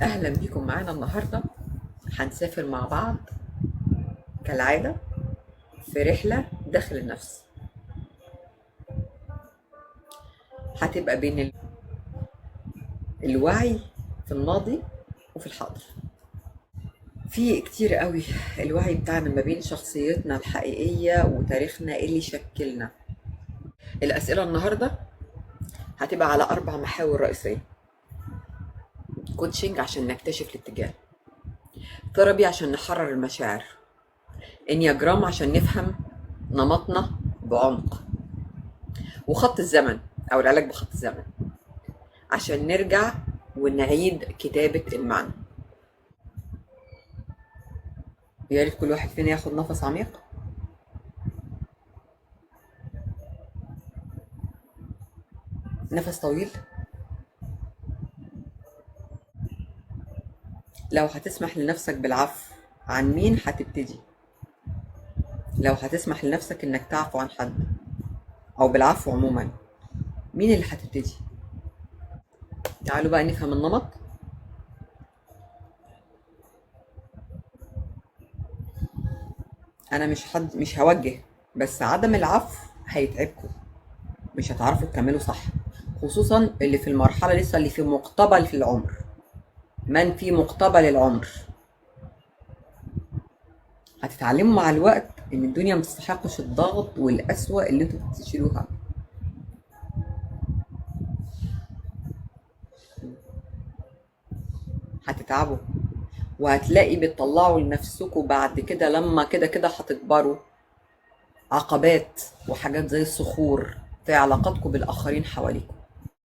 اهلا بيكم معانا النهارده. هنسافر مع بعض كالعادة في رحله داخل النفس، هتبقى بين الوعي في الماضي وفي الحاضر. في كتير قوي الوعي بتاعنا ما بين شخصيتنا الحقيقية وتاريخنا اللي شكلنا. الأسئلة النهاردة هتبقى على 4 محاور رئيسية: coaching عشان نكتشف الاتجاه، therapy عشان نحرر المشاعر، Enneagram عشان نفهم نمطنا بعمق، وخط الزمن أو العلاج بخط الزمن عشان نرجع ونعيد كتابة المعنى. يا ريت كل واحد فينا ياخد نفس عميق. نفس طويل. لو هتسمح لنفسك بالعفو عن مين هتبتدي؟ لو هتسمح لنفسك انك تعفو عن حد او بالعفو عموما، مين اللي هتبتدي؟ تعالوا بقى نفهم النمط. انا مش هوجه، بس عدم العفو هيتعبكم، مش هتعرفوا تكملوا صح، خصوصا اللي في المرحلة لسه اللي في مقتبل في العمر. من في مقتبل العمر هتتعلموا مع الوقت ان الدنيا ما تستحقش الضغط والقسوة اللي انتوا بتشيلوها. هتتعبوا وهتلاقي بتطلعوا لنفسكم بعد كده لما كده كده هتكبروا عقبات وحاجات زي الصخور في علاقاتكم بالآخرين حواليكم.